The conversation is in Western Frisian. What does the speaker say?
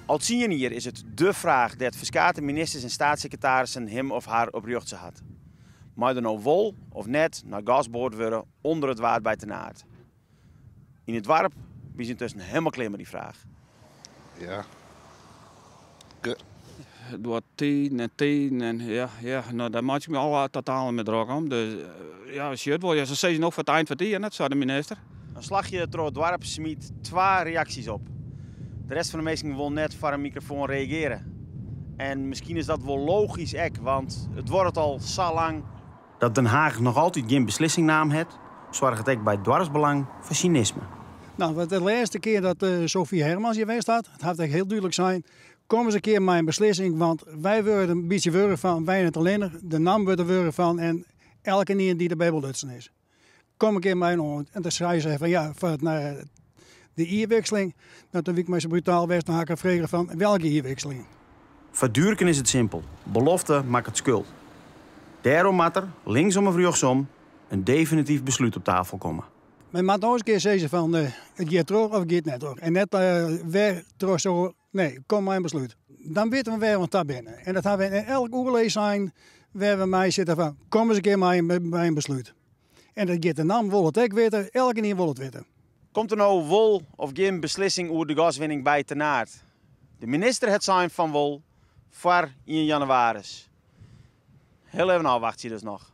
Al 10 jier is it dé fraach dêr't ferskate ministers en steatssekretarissen him of har op rjochtsje hat. Mei der no wol of net nei gas board wurde ûnder it Waad by Ternaard? Yn it doarp binne se yntusken hielendal klear mei dy fraach. Ja. Door tiden en tiden en ja, no, dêr meitsje ik my al totaal net drok om. Dus ja, sjocht wol. Ja, se sizze noch foar it ein fan it jier, net sei de minister. In slachje troch it doarp smyt twa reaksjes op. De rest fan de minsken wol net foar in mikrofoan reagearje. En miskien is dat wol logysk ek, want it duorret al sa lang. Dat Den Haag noch altyd gjin beslissing naam hat, soarget ek by Doarpsbelang foar synisme. No, de lêste kear dat Sophie Hermans hjir west hat, it hat ek hiel dúdlik sein: kom ris in kear mei in beslissing, want wy wurde in bytsje wurch fan, wy net allinnich, de NAM wurdt der wurch fan en elkenien dy't derby belutsen is. Kom in kear mei oan. En dan sei se fan ja, foar it, de jierwikseling, no, doe wie ik mei sa brutaal west, dan ha ik har frege fan welke jierwikseling? Foar Duurken is it simpel. Belofte makket skuld. Dêrom moat der, linksom of rjochtsom, in definityf beslút op tafel komme. Men moat no ris in kear sizze fan it giet troch of it giet net troch. En net wer troch so, nee, kom mei in beslút. Dan witte we wêr't we oan ta binne. En dat ha we yn elk oerlis sein wêr't we mei sitte fan kom ris in kear mei in beslút. En dat giet de NAM wol it ek witte, elkenien wol it witte. Komt der no wol of gjin beslissing oer de gaswinning by Ternaard? De minister hat sein fan wol foar 1 jannewaris. Hiel even ôfwachtsje dus noch.